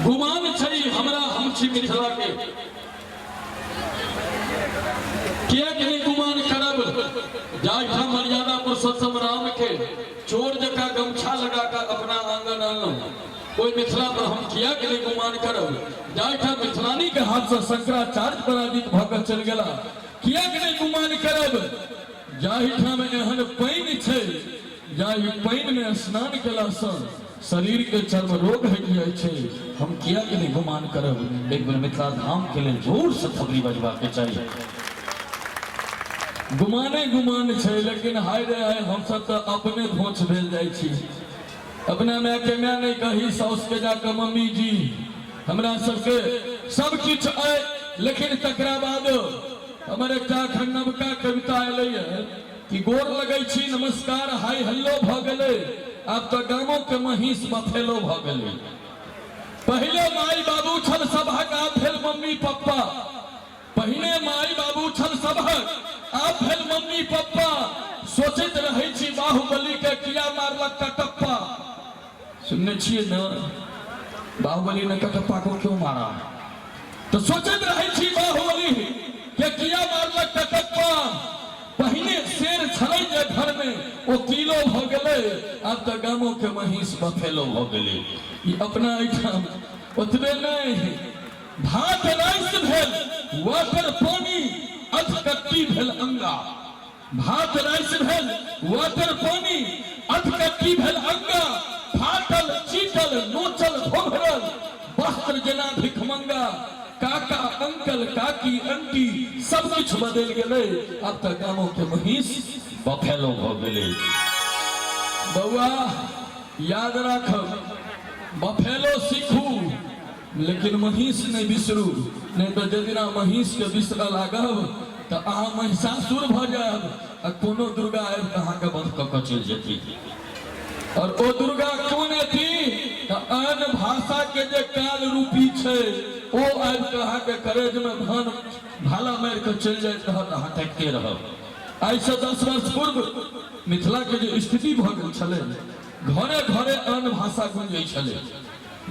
गुमान छै हमरा, हम छी मिथिला के। किएक नहि गुमान करब, जाहिठाम मर्यादा पुरुषोत्तम राम के चोर जकाँ गमछा लगा कऽ अपना आंगन अनलहुँ, ओहि मिथिला पर हम किएक नहि गुमान करब? जाहिठाम मिथिलानी के हाथसँ शंकराचार्य पराजित भऽ कऽ चलि गेला, किएक नहि गुमान करब? जाहिठाम एहन पानि छै, जाहि पानिमे स्नान केलासँ शरीरके चर्म रोग हटि जाइ छै, हम किएक नहि गुमान करब? एक बेर मिथिला धामके लेल जोरसँ थपड़ी बजबाके चाही। गुमाने गुमान छै, लेकिन हाय रे हाय, हमसब तऽ अपने धोछ भेल जाइ छी। अपना मायके माय नहि कही, साउसके जाकऽ मम्मी जी। हमरा सबके सब किछु अइ, लेकिन तकरा बाद हमर एकटा अखन नवका कविता एलैए कि गोर लगै छी, नमस्कार, हाय हेलो भऽ गेलै, आब तऽ गामो के महींस बफेलो भऽ गेलै। पहिले माय बाबू छल सभक, आब भेल मम्मी पप्पा। पहिने माय बाबू छल सभक, आब भेल मम्मी पप्पा। सोचैत रहै छी बाहुबली के किया मारलक कटप्पा। सुनने छियै ने, बाहुबली ने कटप्पा को क्यों मारा? तऽ सोचैत रहै छी बाहुबली के किया मारलक कटप्पा। पहिने शेर छलै जे घर में, ओ किलो भऽ गेलै, आब तऽ गामो के महींस बफेलो भऽ गेलै। ई अपना एहिठाम ओतबे नहि, भात राइस भेल वाटर पानी, अधकट्टी भेल अंगा। भात राइस भेल वाटर पानी, अधकट्टी भेल अंगा। फाटल चीटल नोचल घोघरल वस्त्र जेना भिखमंगा। काका अंकल काकी अंटी सब किछु बदलि गेलै, आब तऽ गामो के महींस बफेलो भऽ गेलै। बौआ, याद राखब, बफेलो सीखू लेकिन महींस नहि बिसरू, नहि तऽ जाहि दिना महींसके बिसरऽ लागब तऽ अहाँ महिषासुर भऽ जायब आ कोनो दुर्गा आबि कऽ अहाँके वध कऽ कऽ चलि जेती। और ओ दुर्गा कोन एती? तऽ आन भाषा के जे काल रूपी छै, ओ आबि कऽ अहाँके करेजमे भान भाला मारि कऽ चलि जाइत रहत, अहाँ ताकिते रहब। आइसँ 10 वर्ष पूर्व मिथिलाके जे स्थिति भऽ गेल छलै, घरे घरे आन भाषा गुंजै छलै।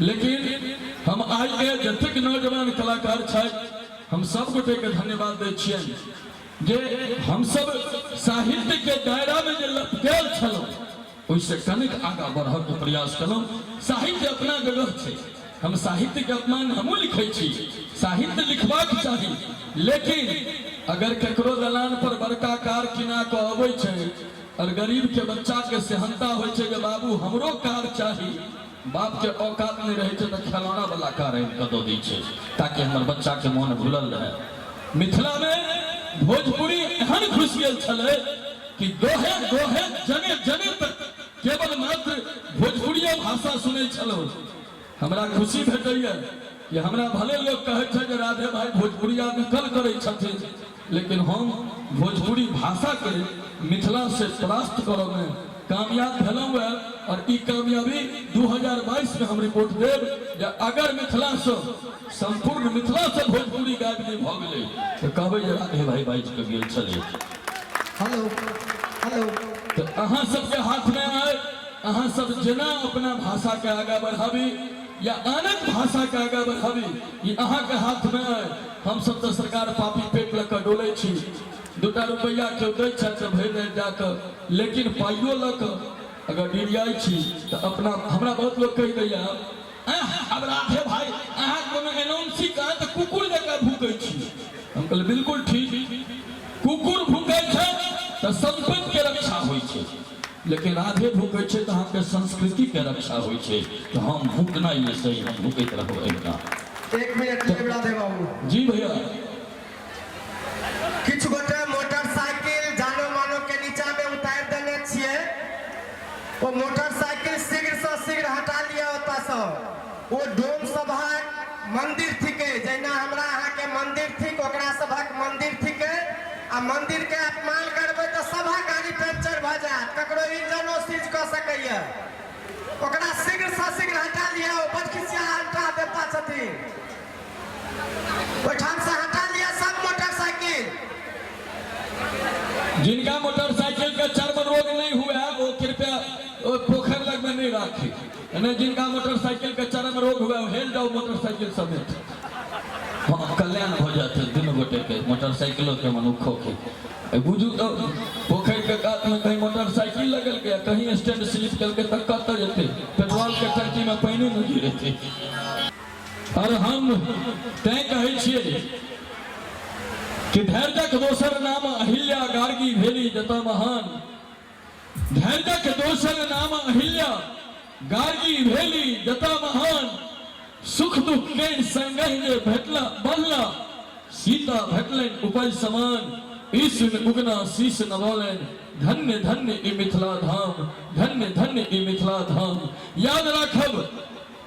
लेकिन हम आइ के जतेक नौजवान कलाकार छथि, हम सब गोटे के धन्यवाद दै छियनि जे हमसब साहित्य के दायरा में जे लपटेल छलहुँ, ओहिसँ कनिक आगाँ बढ़ऽके प्रयास केलहुँ। साहित्य अपना जगह छै, हम साहित्य के अपमान हमहूँ लिखै छी, साहित्य लिखबाक चाही, लेकिन अगर ककरो दलान पर बड़का कार किना कऽ अबै छै और गरीब के बच्चा के सेहनता होइ छै जे बाबू हमरो कार चाही, बाप के औकात नहि रहै छै तऽ खेलौना वाला कार आनि कऽ दऽ दै छै ताकि हमर बच्चा के मोन भूलल रहे। मिथिला मे भोजपुरी एहन घुसि गेल छलै कि गोहे गोहे जने जने तक केवल मात्र भोजपुरिये भाषा सुनै छलहुँ। हमरा खुशी भेटैए कि हमरा भले लोक कहै छै जे राधे भाई भोजपुरिया नकल करै छथिन, लेकिन हम भोजपुरी भाषा के मिथिला से परास्त करऽ में कामयाब भेलहुँ है और ई कामयाबी 2022 में हम रिपोर्ट देब जे अगर मिथिला से, संपूर्ण मिथिला से भोजपुरी गायब नहीं भऽ गेलै तऽ कहबै जे राधे भाई बाजि कऽ गेल छलै। Hello hello. तऽ अहाँ सबके हाथ में आय, अहाँ सब जेना अपना भाषा के आगा बढ़ाबी या आनक भाषा के आगा बढ़ाबी, ई अहाँ के हाथ में आय। हम सब तऽ सरकार पापी पेट लऽ कऽ डोलै छी, दूटा रुपैआ केओ दै छथि तऽ भरि राति जाकऽ, लेकिन पाइयो लऽ कऽ अगर डिरियाइ छी तऽ अपना हमरा बहुत लोक कहि दैया, आब राधे भाई अहाँ कोनो एनाउंसिंग कहाँ तऽ कुकुर जकाँ भूकै छी। हम कहलियै बिल्कुल ठीक, कुकुर भूकै छै तऽ संपत्ति के रक्षा होइ छै, लेकिन राधे भूकै छै तऽ अहाँके संस्कृति के रक्षा होइ छै। तऽ हम भूकना ये सही, हम भूकैत रहब एहिना। एक मिनट लेब राधे बाबू। जी भैया। किछु गोटे मोटरसाइकिल जानो मानो के नीचा में उतारि देने छियै, ओ मोटरसाइकिल शीघ्र से शीघ्र हटा लिअ ओतऽसँ। ओ डोम सभक मंदिर थिकै, जहिना हमरा अहाँके मंदिर थिक, ओकरा सभक मंदिर थिकै। आ मंदिर के अपमान करबै तऽ सभक गाड़ी पंचर भऽ जायत, ककरो इंजनो सीज कऽ सकैए। ओकरा शीघ्र से शीघ्र हटा लिअ, ओ बड खिसिया हटा देवता छथिन। ओहिठाम से हटा लिअ सब मोटरसाइकिल। जिनका मोटरसाइकिल के चर्म रोग नहीं हुआ है, वो कृपया वो पोखर लग में नहीं राखी। नहि जिनका मोटरसाइकिल के चरम रोग हुए हेल जाउ मोटरसाइकिल समेत। हाँ, कल्याण भऽ जायत दुनू गोटे के, मोटरसाइकिलो के मनुखो के। बुझू तऽ पोखरि के कात में कहीं मोटरसाइकिल लगेलकै आ कहीं स्टैंड स्लिप केलकै तऽ कतऽ जेतै? पेट्रोल के टंकी में पानि नहि गिरेतै। और हम तैं कहै छियै कि धैर्यक दोसर नाम अहिल्या गार्गी भेली जतऽ महान। धैर्यक दोसर नाम अहिल्या गार्गी भेली जतऽ महान। सुख दुख के संगहि जे भेटला बढ़ला, सीता भेटलनि उपज समान। ई सुनि उगना शीश नवौलनि, धन्य धन्य ई मिथिला धाम, धन्य धन्य ई मिथिला धाम। याद राखब,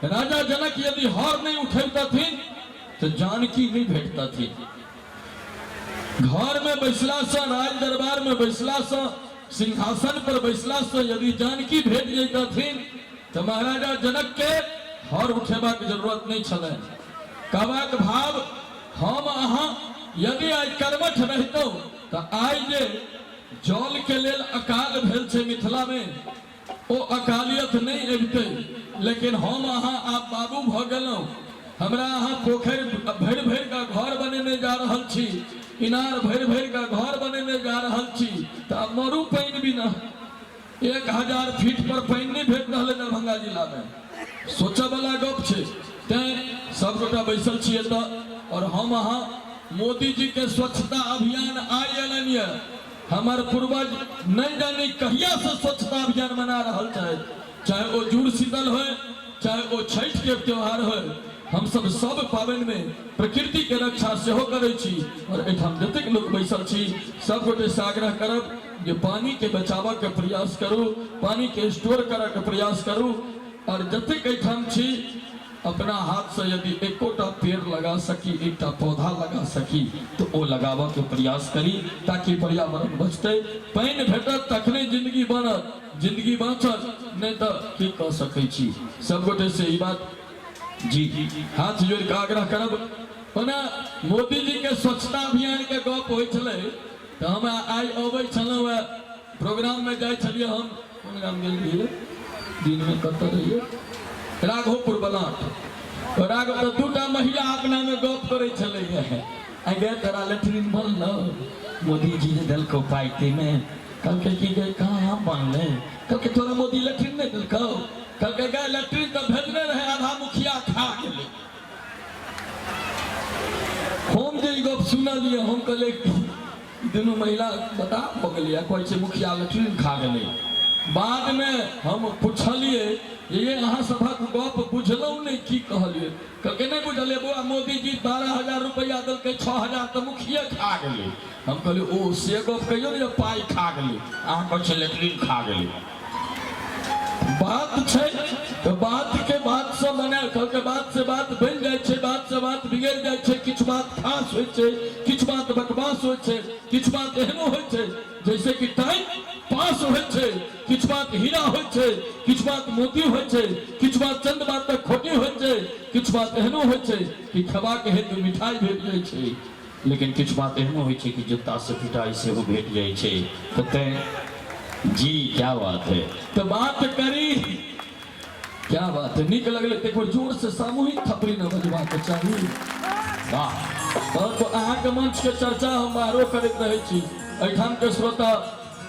राजा जनक यदि हर नहीं उठेबतथिन तो जानकी नहीं भेटतथिन। घर में बैसला से, राज दरबार में बैसला से, सिंहासन पर बैसला से यदि जानकी भेट जैतथिन तो महाराजा जनक के हर उठेबाक जरूरत नहीं छलनि। कहबाक भाव, हम अहाँ यदि आइ कर्मठ रहितहुँ तो आइ जे जल के लेल अकाल भेल छै मिथिला में, ओ अकालियत नहीं अबितै। लेकिन हम अहाँ आब बाबू भऽ गेलहुँ, हमरा अहाँ पोखरि भरि भरि कऽ घर बनेने जा रहल छी, इनार भरि भरि कऽ घर बनेने जा रहल छी, तऽ आब मरू पानि बिना 1000 फीट पर पानि नहि भेट रहल है दरभंगा जिलामे। सोचऽ वाला गप छै। तैं सबगोटा बैसल छी एतऽ और हम अहाँ मोदी जी के स्वच्छता अभियान आइ अयलनि यऽ। हमर पूर्वज नहीं जानी कहिया से स्वच्छता अभियान मना रहल छथि, चाहे ओ जुड़ शीतल होय, चाहे ओ छठि के त्योहार होय, हम सब सब पाबनि में प्रकृति के रक्षा सेहो करै छी। और एहिठाम जतेक लोक बैसल छी सब गोटे से आग्रह करब जे पानी के बचाबऽ के प्रयास करू, पानी के स्टोर करऽ के प्रयास करू। और जतेक एहिठाम छी अपना हाथ से यदि एकोटा पेड़ लगा सकी, एकटा पौधा लगा सकी तो ओ लगाबऽ के प्रयास करी ताकि पर्यावरण बचतै। पानि भेटत तखने जिंदगी बनत, जिंदगी बाँचत, नहीं तऽ की कऽ सकै छी। सब गोटे से ई बात जी हाथ जोड़ि कऽ आग्रह करब। ओना मोदी जी के स्वच्छता अभियान के गप होइ छलै तऽ हम आइ अबै छलहुँ हेँ, प्रोग्राम में जाइ छलियै हम, कोन गाम गेल रहियै दिनमे, कतऽ रहियै, राघोपुर बलाट। राघव तऽ दूटा महिला अपना में गप करै छलै हेँ, आइ गे तोरा लेटरिन बनलो मोदी जी जे देलकौ पाइ ताहिमे? कहलकै कि गे कहाँ बनलै? कहलकै तोरा मोदी लेटरिन नहि देलकौ? कहलकै गे लेटरिन तऽ भेजने रहै, आधा मुखिया खा गेलै। हम जे ई गप सुनलियै हम कहलियै दुनू महिला बता भऽ गेलै, कहै छै मुखिया लेटरिन खा गेलै। बादमे हम पुछलियै जे ये अहाँ सभक गप बुझलहुँ नहि, की कहलियै? कहलकै नहि बुझलियै बौआ, मोदी जी 12,000 रुपैआ देलकै, 6,000 तऽ मुखिये खा गेलै। हम कहलियै ओ से गप कहियौ ने जे पाइ खा गेलै, अहाँ कहै छियै लेटरिन खा गेलै। बात छै तऽ बात के बात से मने कहलकै बात से बात बनि जाइ छै, बात से बात बिगड़ि जाइ छै। किछु बात खास होइ छै, किछु बात बकवास होइ छै, किछु बात एहनो होइ छै जैसे कि टाइम पास होइ छै, किछु बात हीरा होइ छै, किछु बात मोती होइ छै, किछु बात चंद बात तक खोटी होइ छै, किछु बात एहनो होइ छै कि खेबाक हेतु मिठाई भेट जाइ छै, लेकिन किछु बात एहनो होइ छै कि जूता से पिटाई सेहो भेट जाइ छै। तऽ तैं जी क्या बात है, तऽ बात करी क्या बात है। नीक लगलै तऽ एक बेर जोर से सामूहिक थपड़ी न बजबाक चाही। वाह, तऽ अहाँके मंच के चर्चा हम बाहरो करैत रहै छी। एहिठाम के श्रोता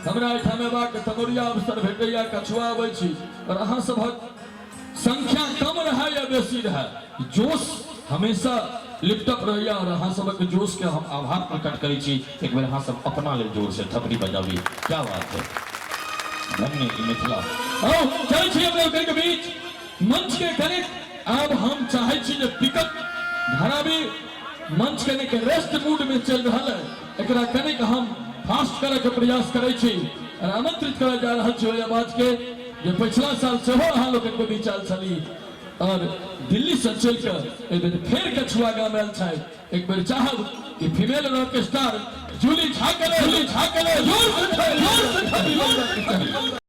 हमरा एहिठाम अयबाक तमोरिया अवसर भेटैया, कछुआ अबै छी और अहाँ सभक संख्या कम रहै या बेसी रहै, जोश हमेशा लिफ्टअप रहैया और अहाँ सबक जोश के हम आभार प्रकट करै छी। एक बेर अहाँ सब अपना लेल जोर से थपड़ी बजाबी। क्या बात है, धन्य ई मिथिला। आओ चलै छी अपना लोकनि के बीच मंच के कनिक आब हम चाहै छी जे पिकअप धराबी। मंच कनिक रेस्ट मूड में चलि रहल है, एकरा कनिक हम फास्ट करे के प्रयास करै छी और आमंत्रित करय जा रहल छी ओहि आवाज के जे पिछला साल सेहो अहाँ लोकनि के बीच आयल छली और दिल्ली से चलि कऽ एक बेर फेर कछुआ गाम आयल छथि। एक बेर चाहब कि female rock star Julie Jha के, जूली झा के जोर से, जोर से।